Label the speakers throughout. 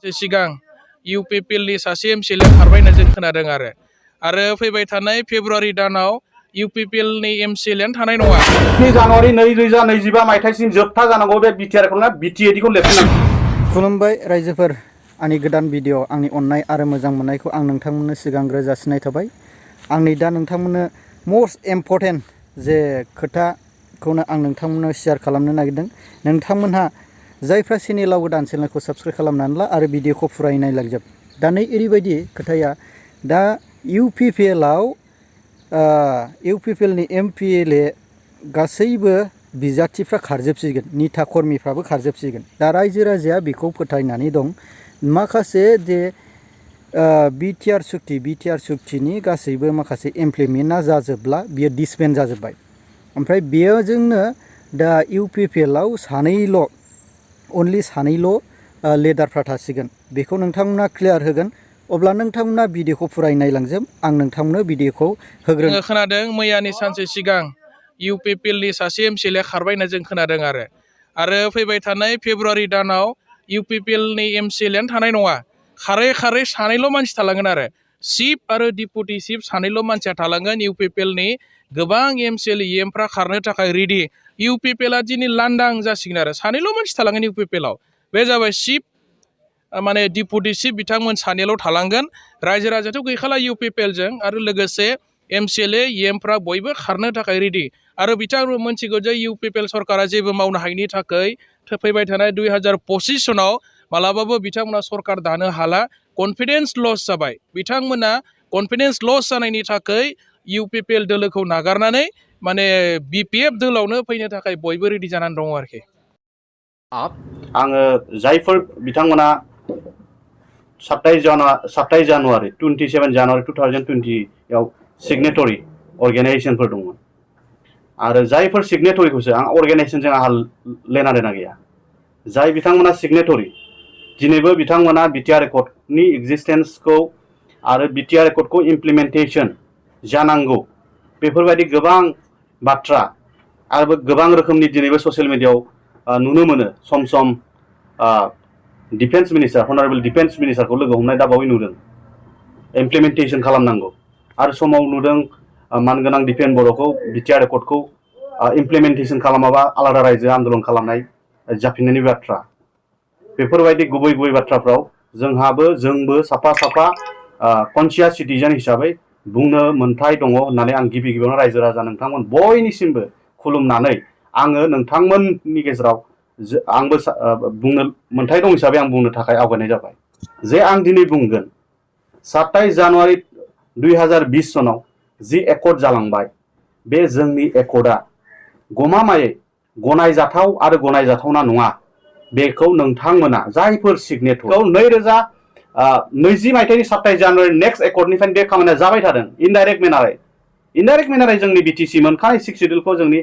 Speaker 1: सिगां UPPLनि सासे MCLAफ खारबाय होनना जों खोनादों आरो फैबाय थानाय फेब्रुवारि दानाव UPPLनि MCLAनो थानाय नङा।
Speaker 2: जानुवारि 2025 मायथाइसिम जोबथा जानांगौ बे BTAD BTAD खौ लेरफिननांगौ।
Speaker 3: खुलुमबाय रायजोफोर, आंनि गोदान भिडिअ आंनि अननाय आरो मोजां मोननायखौ आं नोंथांमोननो सिगांग्रो जासिनाय थाबाय। आंनि दा नोंथांमोननो मस्ट इम्परटेन्ट जे खोथाखौनो आं नोंथांमोननो शेयार खालामनो नागिरदों। नोंथांमोनहा जायफ्रा चेनेलाव गोदान चेनेलखौ साबस्क्राइब खालामनानै ला आरो भिडिअखौ फुरायै नायलांजोब। दा नै ओरैबायदि खोथाया दा UPPLनि MPLA गासैबो बिजाथिफ्रा खारजोबसिगोन, निथा कर्मिफ्राबो खारजोबसिगोन। दा रायजो राजाया बेखौ फोथायनानै दं। माखासे जे BTR सुक्तिनि गासैबो माखासे इमप्लिमेन्टआ जाजोबब्ला बियो डिसबेन्ड जाजोब्बाय। ओमफ्राय बेजोंनो दा UPPLआव अनलि सानैल' लिडारफ्रा थासिगोन। बेखौ नोंथांमोना क्लियार होगोन। अब्ला नोंथांमोना भिडिअखौ फुरायै नायलांजोब। आं नोंथांमोननो भिडिअखौ होग्रोन।
Speaker 1: जोङो खोनादों मैयानि सानसे सिगां UPPLनि सासे MCLA खारबाय होनना जों खोनादों आरो फैबाय थानाय फेब्रुवारि दानाव UPPLनि MCLAनो थानाय नङा। खारै सानैल' मानसि थालांगोन चिफ आरो डिपुटि चिफ सानैल' मानसिया थालांगोन। UPPLनि गोबां MCL EMफ्रा खारनो थाखाय रेडि। UPPLआ दिनै लांदां जासिगोन सानैल' मानसि थालांगोन UPPLआव। बे जाबाय चिफ माने डिपुटि चिफ बिथांमोन सानैल' थालांगोन। रायजो राजायाथ' गैखाला UPPLजों आरो लोगोसे MCLA EMफ्रा बयबो खारनो थाखाय रेडि। आरो बिथांमोन मोनथिगौ जे UPPL सरकारा जेबो मावनो हायिनि थाखाय फैबाय थानाय 2025 सनाव मालाबाबो बिथांमोना सरकार दानो हाला। कनफिडेन्स लस जाबाय। बिथांमोना कनफिडेन्स लस जानायनि थाखाय UPPL दोलोखौ नागारनानै माने BPF दोलावनो फैनो थाखाय बयबो रेडि जानानै दङ आरोखि।
Speaker 2: आङो जायफोर बिथांमोना 27 जानुवारि 2020 आव सिगनेटरि अर्गेनाइजेशनफोर दंमोन आरो जायफोर सिगनेटरिखौसो आं अर्गेनाइजेशनजों आंहा लेना देना गैया। जाय बिथांमोना सिगनेटरि दिनैबो बिथांमोना BTR एकर्डनि एक्जिस्टेन्सखौ आरो BTR एकर्डखौ इमप्लिमेन्टेसन जानांगौ बेफोरबायदि गोबां बाथ्रा आरो गोबां रोखोमनि दिनैबो ससियेल मिडियायाव नुनो मोनो। सम सम डिफेन्स मिनिस्टार हनारेबल डिफेन्स मिनिस्टारखौ लोगो हमनाय दाबावै नुदों इमप्लिमेन्टेसन खालामनांगौ आरो समाव नुदों मानगोनां दिफेन बर'खौ BTR एकर्डखौ इमप्लिमेन्टेसन खालामाबा आलादा रायजो आन्दोलन खालामनाय जाफिननायनि बाथ्रा। बेफोरबायदि गुबै बाथ्राफ्राव जोंबो साफा कनसियास सिटिजेन हिसाबै बुंनो मोन्थाय दङ होननानै आं गिबियावनो रायजो राजा नोंथांमोन बयनिसिमबो खुलुमनानै आङो नोंथांमोननि गेजेराव आंबो बुंनो मोन्थाय दं हिसाबै आं बुंनो थाखाय आवगायनाय जाबाय जे आं दिनै बुंगोन 27 जानुवारि 2020 सनाव जि एकर्ड जालांबाय बे जोंनि एकर्डआ गमामायै गनायजाथाव आरो गनायजाथावना नङा। बेखौ नोंथांमोना जायफोर सिगनेटरि 2020 मायथाइनि 27 जानुवारि नेक्स्ट एकर्डनिफ्राय बे खामानिया जाबाय थादों। इनडाइरेक्ट मेनारै जोंनि BTC मोनखानाय 6 शिड्युलखौ जोंनि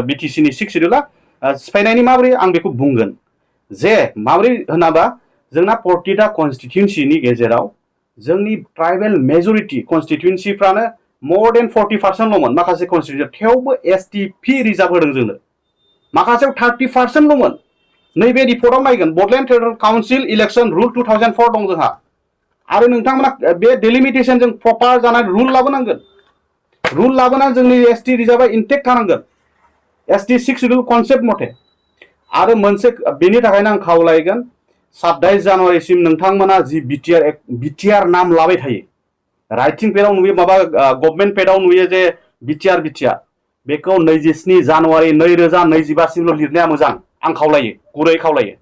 Speaker 2: BTCनि 6 शिड्युला सिफायनायनि माबोरै आं बेखौ बुंगोन जे माबोरै होनाबा जोंना 40टा कन्स्टिट्युएन्सिनि गेजेराव जोंनि ट्राइबेल मेजरिटी कन्स्टिट्युएन्सिफ्रानो मोर देन 40%ल'मोन। माखासे कन्स्टिट्युएन्सि थेवबो STP रिजार्भ होदों जोंनो। माखासेयाव 30%ल'मोन। नैबे रिपर्टआव नायगोन Bodoland territorial council election rule 2004 दं जोंहा आरो नोंथांमोना बे डेलिमिटेशन जों प्रपार जानाय रुल लाबोनांगोन। रुल लाबोनानै जोंनि ST रिजार्भआ इनटेक्ट थानांगोन ST 6 शिड्युल कनसेप्ट मथे। आरो मोनसे बेनि थाखायनो आं खावलायगोन 27 जानुवारिसिम नोंथांमोना जि BTR नाम लाबाय थायो राइटिं पेडआव नुयो माबा गभर्नमेन्ट पेडआव नुयो जे BTR बेखौ 27 जानुवारि 2025 सिमल' लिरनाया मोजां। आं खावलायो, गुरै खावलायो।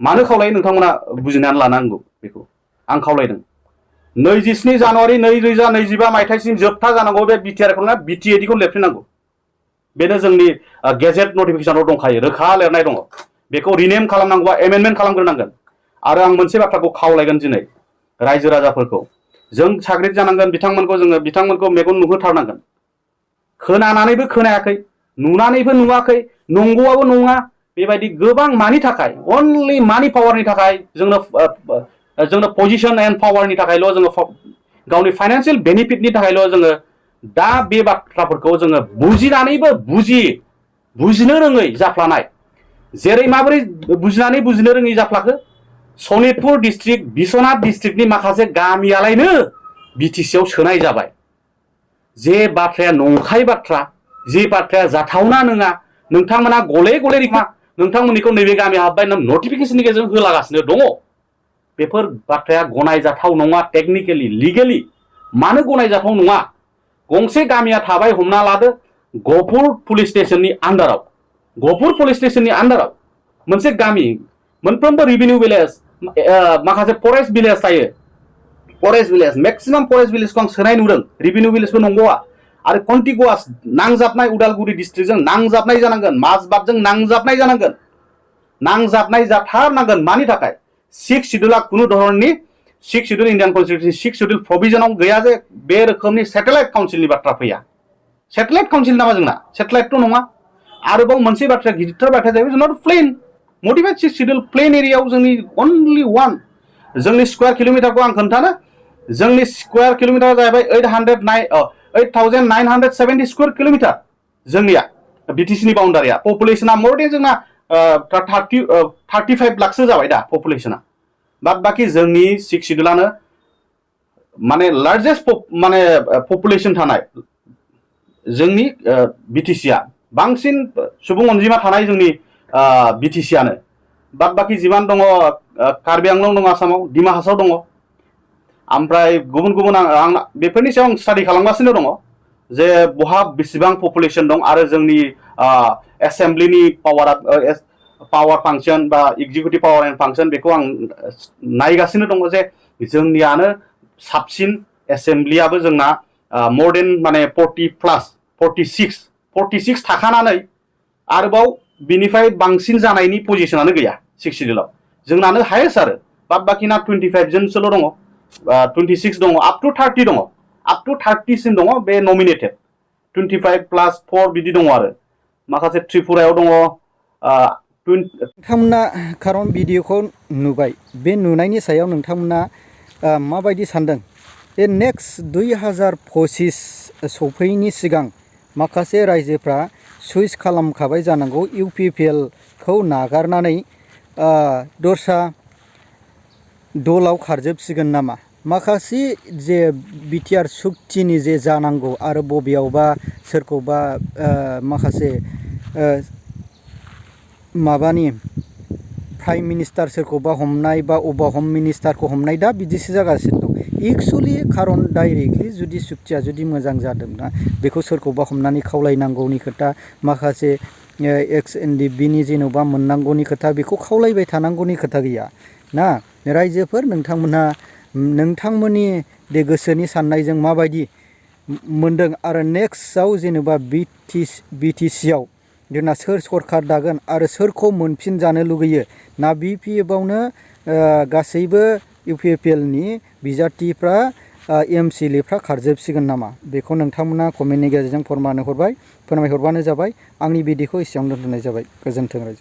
Speaker 2: मानो खावलायो नोंथांमोना बुजिनानै लानांगौ बेखौ आं खावलायदों। 27 जानुवारि 2025 मायथाइसिम जोबथा जानांगौ बे BTAD खौ लिरफिननांगौ। बेनो जोंनि गेजेट नटिफिकेशनाव दंखायो, रोखा लिरनाय दङ। बेखौ रिनेम खालामनांगौबा एमेन्डमेन्ट खालामग्रोनांगोन। आरो आं मोनसे बाथ्राखौ खावलायगोन दिनै रायजो राजाफोरखौ जों साग्रिद जानांगोन। बिथांमोनखौ मेगन नुहोथारनांगोन। खोनानानैबो खोनायाखै, नुनानैबो नुवाखै, नंगौआबो नङा बेबायदि गोबां मानि थाखाय अनलि मानि पावारनि थाखाय जोंनो पजिशन एन्ड पावारनि थाखायल' जोङो गावनि फाइनान्सियेल बेनिफिटनि थाखायल' जोङो दा बे बाथ्राफोरखौ जोङो बुजिनानैबो बुजिनो रोङै जाफ्लानाय। जेरै माबोरै बुजिनो रोङै जाफ्लाखो सनितपुर डिस्ट्रिक्ट बिश्वनाथ डिस्ट्रिक्टनि माखासे गामियालायनो बिटिसिआव सोनाय जाबाय जे बाथ्राया नंखाय बाथ्रा जे बाथ्राया जाथावना नङा नोंथांमोना गले गले रिमा नोंथांमोननिखौ नैबे गामियाव हाबबाय नटिफिकेशननि गेजेरजों होलागासिनो दङ बेफोर बाथ्राया गनायजाथाव नङा टेक्निकेलि लिगेलि मानो गनायजाथाव नङा गंसे गामिया थाबाय हमना लादो गहपुर पुलिस स्टेशननि आन्डाराव मोनसे गामि मोनफ्रोमबो रेभिनिउ भिलेज माखासे फरेस्ट भिलेज थायो फरेस्ट भिलेज मैक्सिमाम फरेस्ट भिलेजखौ आं सोनाय नुदों रेभिनिउ भिलेजबो नंगौआ आरो कन्टिगुआस नांजाबनाय उदालगुरि डिस्ट्रिक्टजों नांजाबनाय जानांगोन माजबाटजों नांजाबनाय जानांगोन नांजाबनाय जाथारनांगोन मानि थाखाय 6 शिड्यूला कुनु धरननि 6 शिड्यूल इंडियन कन्स्टिट्यूशन 6 शिड्यूल प्रोविजनाव गैया जे बे रोखोमनि सैटेलाइट काउन्सिलनि बाथ्रा फैया सैटेलाइट काउन्सिल नामा जोंना सैटेलाइट तो नङा आरोबाव मोनसे बाथ्रा गिदिरथार बाथ्रा जाहैबाय जोंना प्लेन मडिफाइड 6 शिड्यूल प्लेन एरियायाव जोंनि ओनलि वन जोंनि स्क्वायर किलोमिटारखौ आं खोन्थानो जोंनि स्क्वायर किलोमिटार जाहैबाय 8,970 स्क्वायर किलोमिटार जोंनिया बिटिसिनि बाउन्डारिया पपुलेशना मोर देन जोंना 35 लाखसो जाबाय दा पपुलेशना बाद बाकी जोंनि 6 शिड्यूलानो माने लार्जेस्ट माने पपुलेशन थानाय जोंनि बिटिसिया बांसिन सुबुं अनजिमा थानाय जोंनि बिटिसियानो बाद बाकी जिमान दङ कार्बि आंलं दङ आसामाव डिमा हासाव दङ ओमफ्राय गुबुन गुबुन आं बेफोरनि सायाव आं स्टाडि खालामगासिनो दङ जे बहा बेसेबां पपुलेशन दं आरो जोंनि एसेम्ब्लिनि पावार फांसन बा एग्जिक्यूटिव पावार एन्ड फांसन बेखौ आं नायगासिनो दङ जे जोंनियानो साबसिन एसेम्ब्लियाबो जोंना मोर देन माने 46 थाखानानै आरोबाव बिनिफ्राय बांसिन जानायनि पजिशनानो गैया 6 शिड्यूलाव जोंनानो हायेस्ट आरो बाद बाकिना 25 जनसोल' दङ 26 दङ अप टु 30 दङ अप टु 30 सिम दङ बे नमिनेटेड 25+4 बिदि दङ आरो माखासे त्रिपुरायाव दङ
Speaker 3: नोंथांमोना खारन भिडिअखौ नुबाय बे नुनायनि सायाव नोंथांमोना माबायदि सानदों जे नेक्स्ट 2025 सफैयैनि सिगां माखासे रायजोफ्रा सुइच खालामखाबाय जानांगौ UPPL खौ नागारनानै दस्रा दलाव खारजोबसिगोन नामा माखासे जे बिटिआर सुक्तिनि जे जानांगौ आरो बबेयावबा सोरखौबा माखासे माबानि प्राइम मिनिस्टार सोरखौबा हमनाय बा अबा हम मिनिस्टारखौ हमनाय दा बिदिसो जागासिनो दं एक्चुअली खारन डाइरेक्टलि जुदि सुक्तिया जुदि मोजां जादोंना बेखौ सोरखौबा हमनानै खावलायनांगौनि खोथा माखासे XNDBनि जेन'बा मोननांगौनि खोथा बेखौ खावलायबाय थानांगौनि खोथा गैया ना रायजोफोर नोंथांमोनहा नोंथांमोननि बे गोसोनि साननायजों माबायदि मोनदों आरो नेक्स्टआव जेनेबा बिटिसिआव जोंना सोर सरकार दागोन आरो सोरखौ मोनफिन जानो लुगैयो ना BPFआवनो गासैबो UPPLनि बिजाथिफ्रा MCLAफ्रा खारजोबसिगोन नामा बेखौ नोंथांमोना कमेन्टनि गेजेरजों फोरमायहरबानो जाबाय आंनि भिडिअखौ एसेयावनो दोनथ'नाय जाबाय गोजोन्थों रायजो।